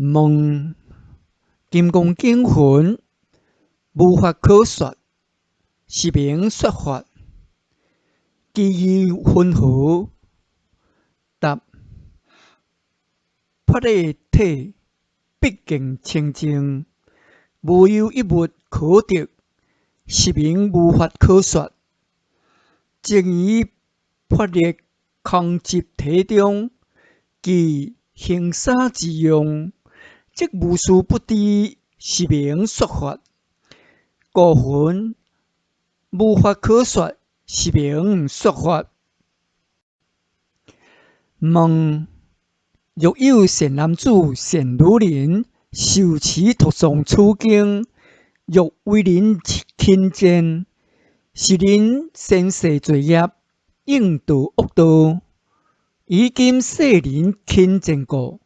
問：金剛經云，無法可說，是名說法。其義雲何？答：法的體畢竟清淨，無有一物可得，是名無法可說。淨於法力空寂體中，具行沙之用，則無事不知，是名說法。故云無法可說，是名說法。問：若有善男子、善女人，受持讀誦此經，欲為人輕賤，是人先世罪業，應墮惡道。於今世人輕賤故，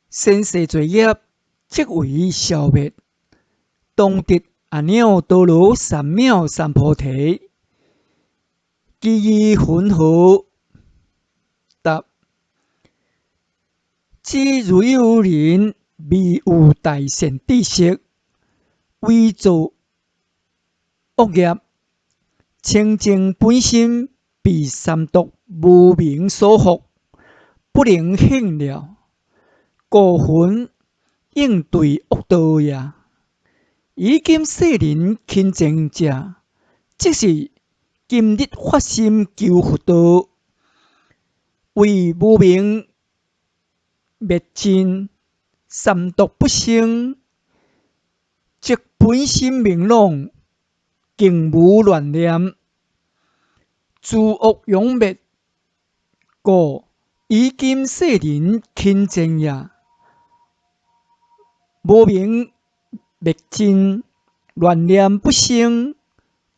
先世罪業即為消滅，當得阿耨多羅三藐三菩提。其義雲何？答：只如有人未有大善知識，為造惡業，清淨本心被三毒無明所覆，不能現了，故云應墜惡道也。於今世人輕賤者，即是今日發心求佛道，為無明滅盡，三毒不生，則本心明朗，更無亂念，諸惡永滅，故於今世人輕賤也。無明滅盡，亂念不生，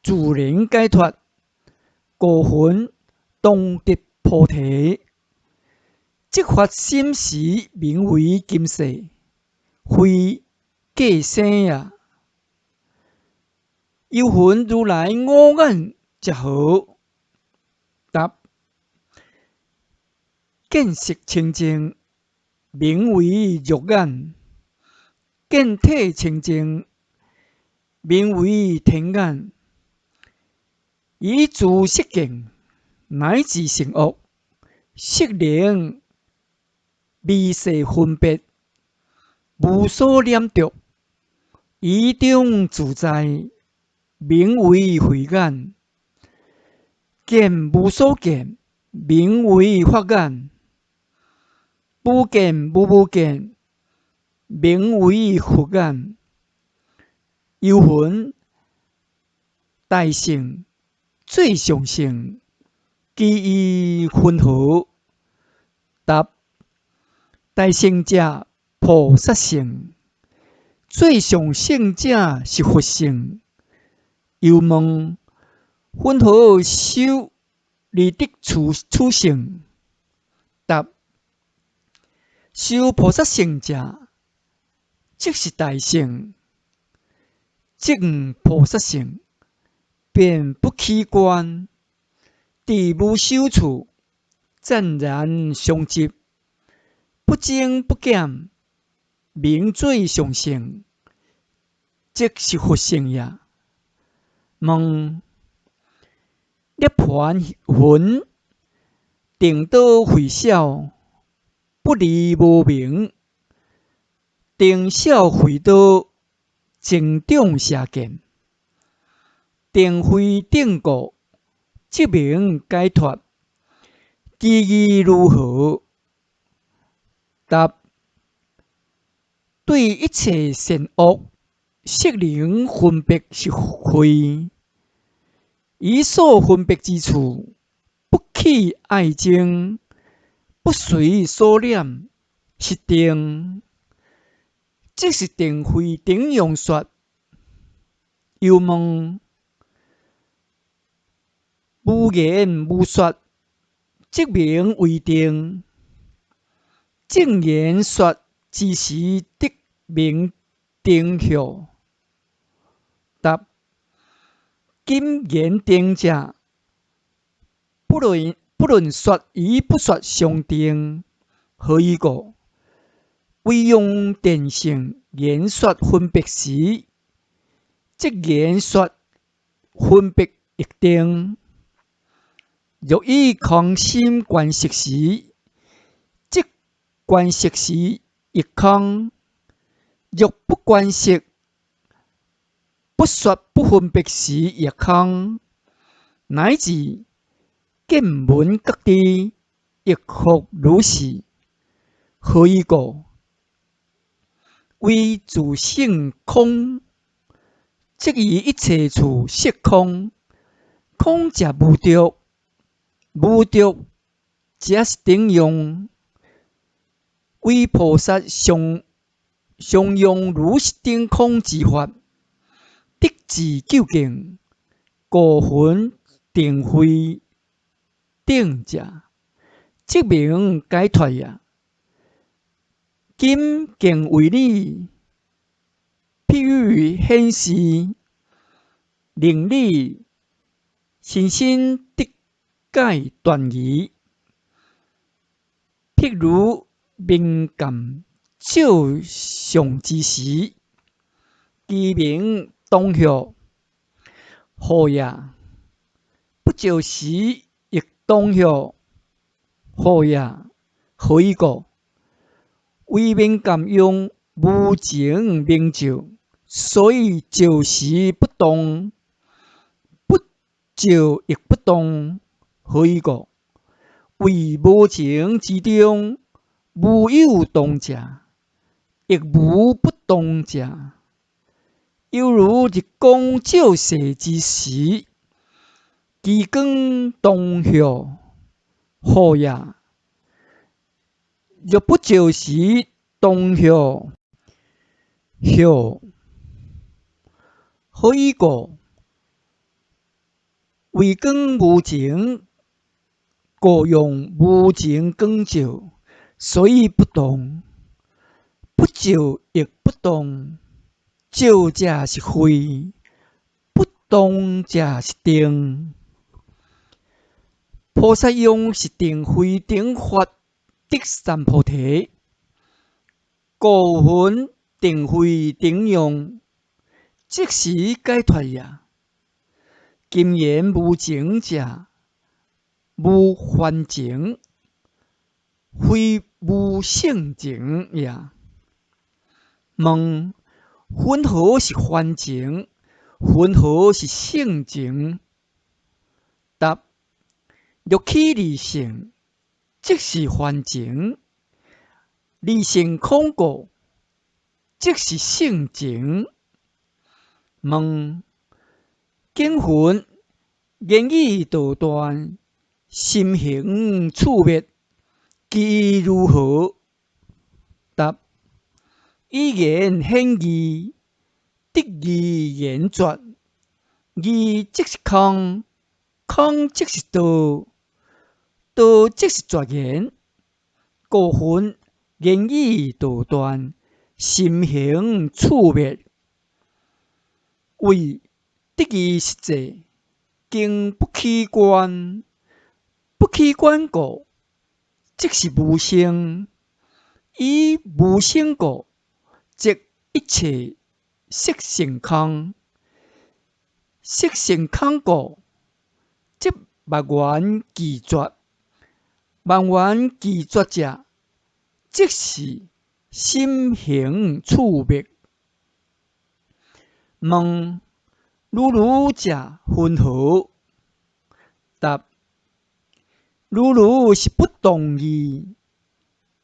自然解脫，故云當得菩提。這發心時名為今世，非過生也。又云如來五眼者何？答：見色清淨，名為肉眼；見體清淨，名為天眼。以諸色境乃至善惡，悉能微細分別，無所染著，於中自在，名為慧眼。見無所見，名為法眼；無見無無見，名為佛眼。又云大乘、最上乘，其義雲何？答：大乘者，菩薩乘；最上乘者是佛乘。又問：雲何修而得此乘？答：修菩薩乘者，即是大乘；證菩薩乘，便不起觀，佇無修處，湛然相續，不增不減，名最上乘，即是佛乘也。問：涅槃云，定道慧筱，不離無明，定筱慧道，增長邪見，定慧定故，即名解脫。其義如何？答：對一切善惡，悉能分別是慧。於所分別之處，不起愛憎，不隨所染，是定。這是定慧頂用說。又問：無言無說，即名為定。正言說之時，得名定否？答：僅言定者，不論說與不說相定。何以故？唯用電性言說分別時，則言說分別亦定；若以空心觀色時，則觀色時亦空；若不觀色，不說不分別時亦空，乃至見聞覺知亦復如是。何以故？唯自性空，則於一切處悉空。空者無著，無著者是頂用。唯菩薩常常用如是等空之法，得至究竟，五蘊定慧頂者，則名解脫也。今更為你譬喻顯示，令你深深得解斷疑。譬如明鑑照相之時，其明當歇，何也？不照時亦當歇，何也？何以故？唯明鑑用無情明照，所以照時不動，不照亦不動。何以故？為無情之中，無有動者，亦無不動者。猶如日光照射之時，其光當歇，何也？若不照時當歇，歇，何以故？唯光無情，故用無情光照，所以不動。不照亦不動，照者是慧，不動者是定。菩薩用是定慧頂法得三菩提，五蘊定慧頂用，即時解脫也。今言無情者，無凡情，非無聖情也。問：雲何是凡情？雲何是聖情？答：若起二性，即是凡情；二性空故，即是聖情。問：經云言語道斷，心行處滅，其意如何？答：以言顯義，得義言絕。義即是空，空即是道，道即是絕言。故云言語道斷，心行處滅，為得義實際，經不起觀，不起觀故，即是無生。以無生故，則一切色性空。色性空故，則萬緣俱絕。萬緣俱絕者，即是心行處滅。問：如如者雲何？答：如如是不動義，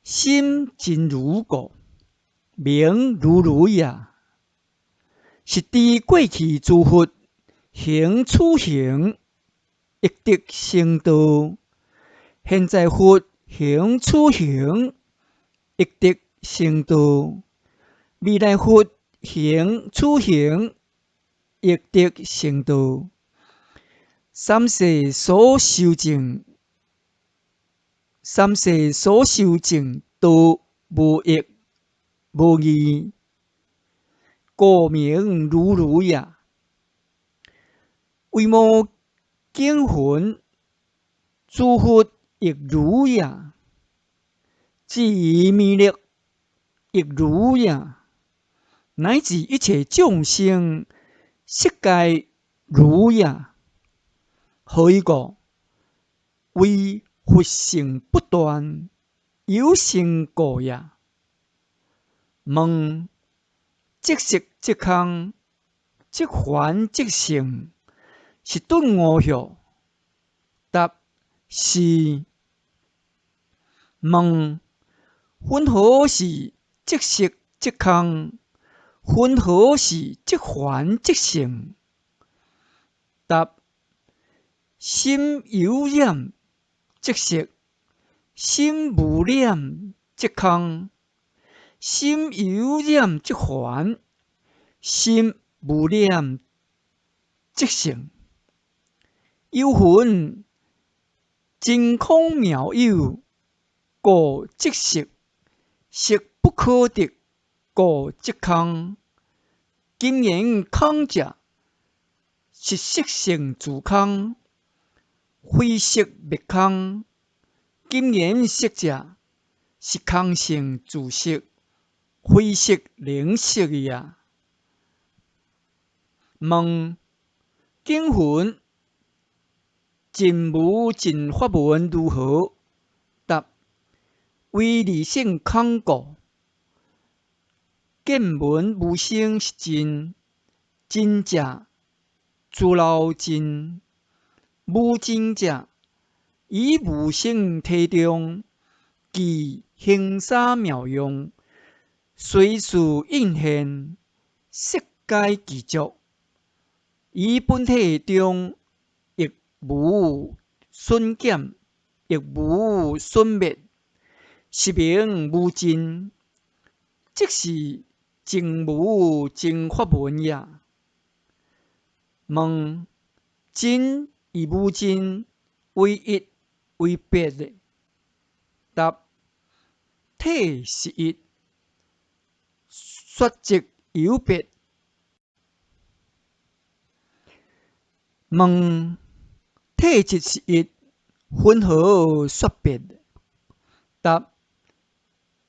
心真如故，名如如也。是知過去諸佛行處行，亦得成道；現在佛行處行，亦得成道；未來佛行處行，亦得成道。三世所修證，三世所修證道無異無異，故名如如也。維摩經云：諸佛亦如也。至於彌勒，亦如也。乃至一切眾生色界如也。何以故？為佛性不斷，有性故也。問：即色即空，即凡即聖，是頓悟否？答：是。問：雲何是即色即空？雲何是即凡即聖？答：心有染即色，心無染即空；心有染即凡，心無染即聖。又云：真空妙有，故即色；色不可得，故即空。今言空者，是色性自空，非色滅空。今言色者，是空性自色，非色能色也。問：經云盡無盡法門如何？答：為二性空故。見聞無生是盡，盡者諸漏盡；無盡者，以無生體中，具行沙妙用，隨事應現，悉皆具足。以本體中亦無損減，亦無損滅，是名無盡，即是盡無盡法門也。問：盡與無盡為一為別？答：體是一，說則有別。問：體質是一，雲何說別？答：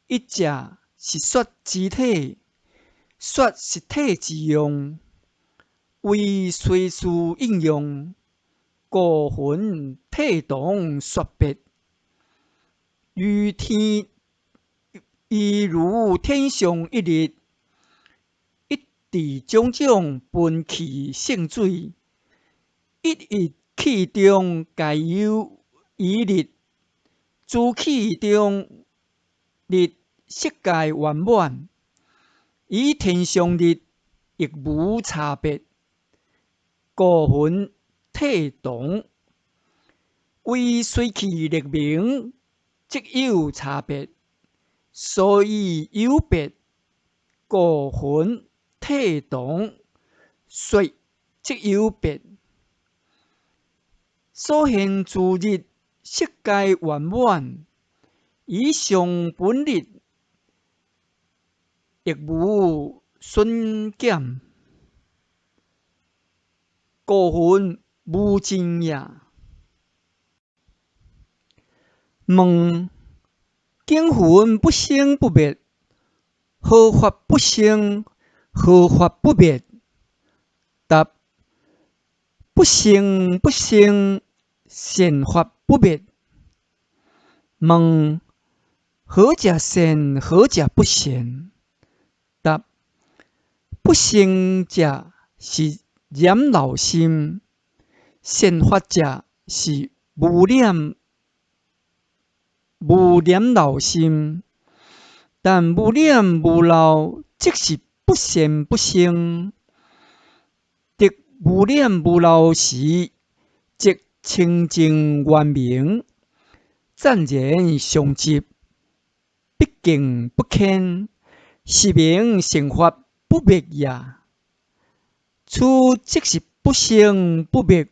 一者是說之體，說是體之用，為隨事應用，故云體同說別。猶如天上一日，一佇種種分氣性水，一一氣中皆有一日，諸氣中日悉皆圓滿，與天上日亦無差別，故云體同。為隨氣立名，則有差別，所以有別，故云體同，說則有別。所現諸日悉皆圓滿，與上本日亦無損減，故云無盡也。問：經云不生不滅，何法不生？何法不滅？答：不生不生，善法不滅。問：何者善？何者不善？答：不生者是染漏心，善法者是無染漏心。但無染無漏，即是不善不生。得無染無漏時，即清淨圓明，燦然相續，畢竟不遣，是名善法不滅也。此即是不生不滅。